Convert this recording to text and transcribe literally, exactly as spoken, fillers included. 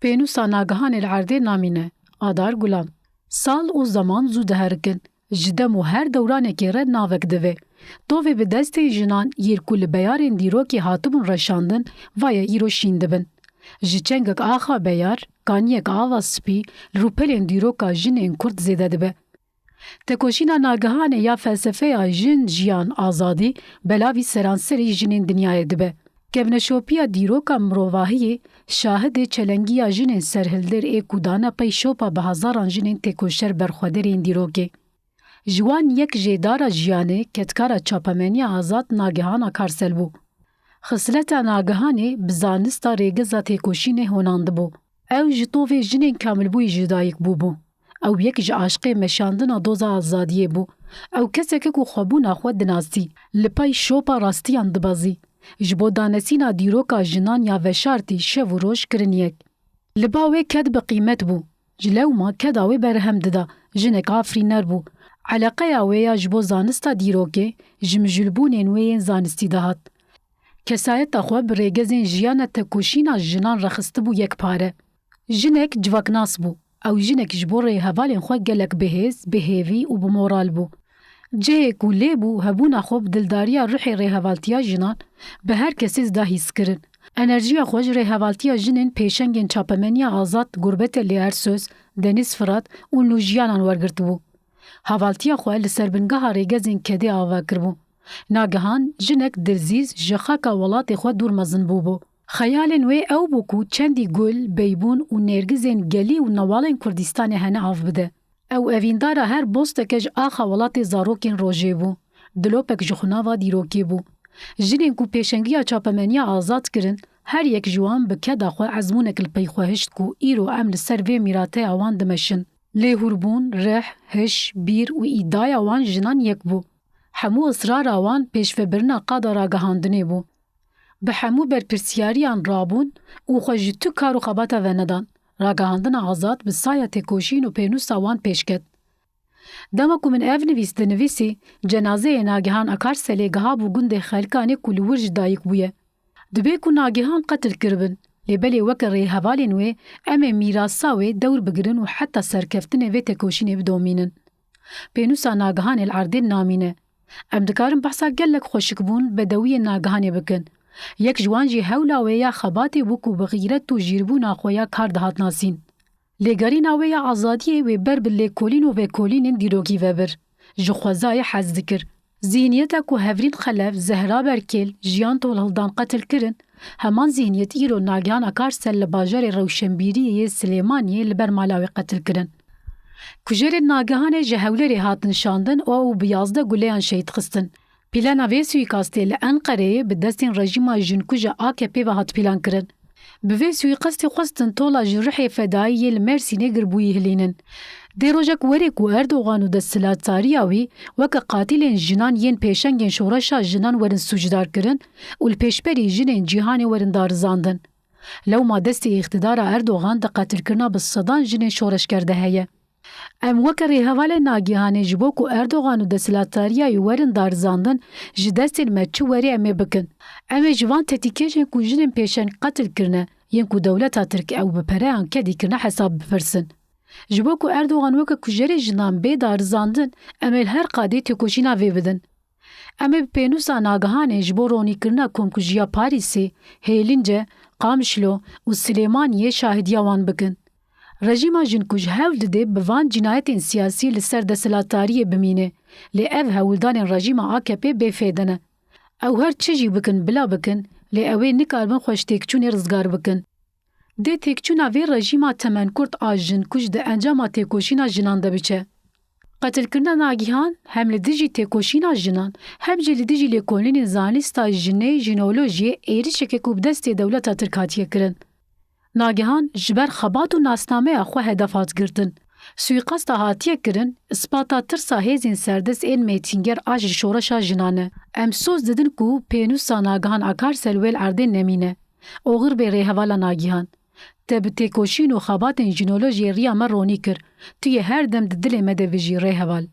Pênûsa Nagihanê li erdê namîne. Adar Gulan. Sal û zeman zû diherikin. Ji dem û her dewranekê re navek dive. Tovê bi destên jinan yên ku li beyarên dîrokê hatibûn reşandin, vaye îro şîn dibin. Ji çengek axa beyar, kaniyek ava spî, li rûpelên dîroka jinên Kurd zêde dibe. Tekoşîna Nagihanê ya felsefeya jin, jiyan, azadî belavî seranserî jinên dinyayê dibe. Kevneşopiya dîroka mirovahiyê şahidê çelengiya jinên serhildir ê ku dane pey şopa bi hezaran jinên têkoşer berxwederê yên dîrokê. Ji wan yek jêdara jiyanê, kedkara çapemeniya azad Nagihan Akarsel bû. Xisleta Nagihanê bi zanista rêgeza têkoşînê honandibû. Ew ji tovê jinên kamilbûyî ji dayik bûbû. Ew yek ji aşiqê meşandina doza azadiyê bû. Ew keseke ku xwebûna xwe dinasî, li pey şopa rastiyan dibezî. Ji bo danesîna dîroka jinan ya veşartî şev û roj kirin yek. Li ba wê ked bi qîmet bû. Ji lewma keda wê berhem dida, jinek afirîner bû. Eleqeya wê ya ji bo zanista dîrokê, ji mijûlbûnên wê yên zanistî dihat. Kesayeta xwe bi rêgezên jiyana tekoşîna jinan rexistibû yek pare. Jinek civaknas bû. Ew jinek ji bo rêhevalên xwe gelek bihêz, bihêvî û bi moral bû. Cihê ku lê bû, hebûna xwe bi dildariya ruhê rêhevaltiya jinan bi her kesê zida hîs kirin. Enerjiya xwe ji rêhevaltiya jinên pêşengên çapemeniya azad Gurbetellî Ersöz, Deniz Firat û Nûjiyanan wergirtibû. Hevaltiya xwe li ser bingeha rêgezên kedê ava kiribû. Nagihan jinek dilzîz ji xaka welatê xwe dûr mezin bûbû. Xeyalên wê ew bû ku çendî gul, beybûn û nêrgizên gelî û newalên Kurdistanê hene av bide. Ew evîndara her bosteke ji axa welatê zarokên rojê bû. Dilopek ji xunava dîrokê bû. Jinên ku pêşengiya çapemeniya azad kirin, her yek ji wan bi keda xwe ezmûnek li pey xwe hişt ku îro em li ser vê mîrateya wan dimeşin. Lêhûrbûn, rih, hiş, bîr û îdaya wan jinan yek bû. Hemû israra wan pêşvebirina qada ragihandinê bû. Bi hemû berpirsiyariyan rabûn û xwe ji tu kar û xebata venedan. Ragihandina azad bi saya têkoşîn û pênûsa wan pêş ket. Dema ku min ev nivîs dinivîsî, cenazeyê Nagihan Akarselê gihabû gundê Xelkanê ku li wir ji dayik bûye. Dibê ku Nagihan qetil kiribin, lê belê weke rêhevalên wê em ê mîrasa wê dewr bigirin û heta serkeftinê vê têkoşînê bidomînin. Pênûsa Nagihanê li erdê namîne. Em dikarin behsa gelek xweşikbûn bedewiyên Nagihanê bikin. Yek ji wan jî hewla wê ya xebatê bû ku bi xîret û jîrbûna xwe ya kar dihat nasîn. Lêgerîna wê ya azadiyê wê ber bi lêkolîn û vekolînên dîrokî ve bir. Ji xwezayê hez dikir. Zîhniyeta ku Hevrîn Xelef, Zehra Berkêl, Jiyan Tolhildan qetil kirin, heman zîhniyet îro Nagihan Akarsel li bajarê Rewşenbîriyê yê Silêmaniyê li ber mala wê qetil kirin. Kujerên Nagihanê ji Hewlêrê hatin şandin û ew bi yazdeh guleyan şehîd xistin. Plana vê suîkastê li Enqereyê bi destên rejîma jinkuj a A K P ve hat plankirin. Bi vê suîkastê xwestin tola ji rihê fedayî yê li Mersînê girbûyî hilînin. Dê rojek were ku Erdogan û desthilatdariya wî weke qatîlên jinan yên pêşengên şoreşa jinan werin sûcdarkirin û li pêşberî jinên cîhanê werin darizandin. Lewma destê îqtidara Erdogan di qetilkirina bi sedan jinên şoreşger de heye. Em weke rêhevalên Nagihanê ji bo ku Erdogan û desthilatdariya wî werin darizandin, ji destên me çi werê em ê bikin. Em ê ji van tetîkêjên ku jinên pêşeng qetil kirine, yên ku dewleta Tirk ew bi pereyan kedî kirine hesab bipirsin. Ji bo ku Erdogan weke kujerê jinan bê darizandin, em ê li her qadê têkoşîna vê bidin. Em ê bi pênûsa Nagihanê ji bo ronîkirina komkujiya Parîsê, Hêlince, Qamişlo û Silêmaniyê şahidiya wan bikin. Rejîma jinkuj hewl dide bi van cînayetên siyasî li ser desthilatdariyê bimîne, lê ev hewldanên rejîma A K P bêfêde ne. Ew her çi jî bikin bila bikin, lê ew ê nikaribin xwe ji têkçûnê rizgar bikin. Dê têkçûna vê rejîma temenkurt a jinkuj di encama têkoşîna jinan de biçe. Qetilkirina Nagihan hem li dijî têkoşîna jinan, hem jî li dijî lêkolînên zanista jinê, jinolojiyê êrişeke ku bi destê dewleta Tirk hatiye kirin. Nagihan ji ber xebat û nasnameya xwe hedef hat girtin. Suîqasta hatiye kirin, ispata tirsa hêzên serdest ên mêtînger a ji şoreşa jinan e. Em soz didin ku pênûsa Nagihan Akarsel wê li erdê nemîne. Oxir bê rêhevala Nagihan. Te bi têkoşîn û xebatên jînolojiyê riya me ronî kir. Tu yê her dem di dilê me de bijî rêheval.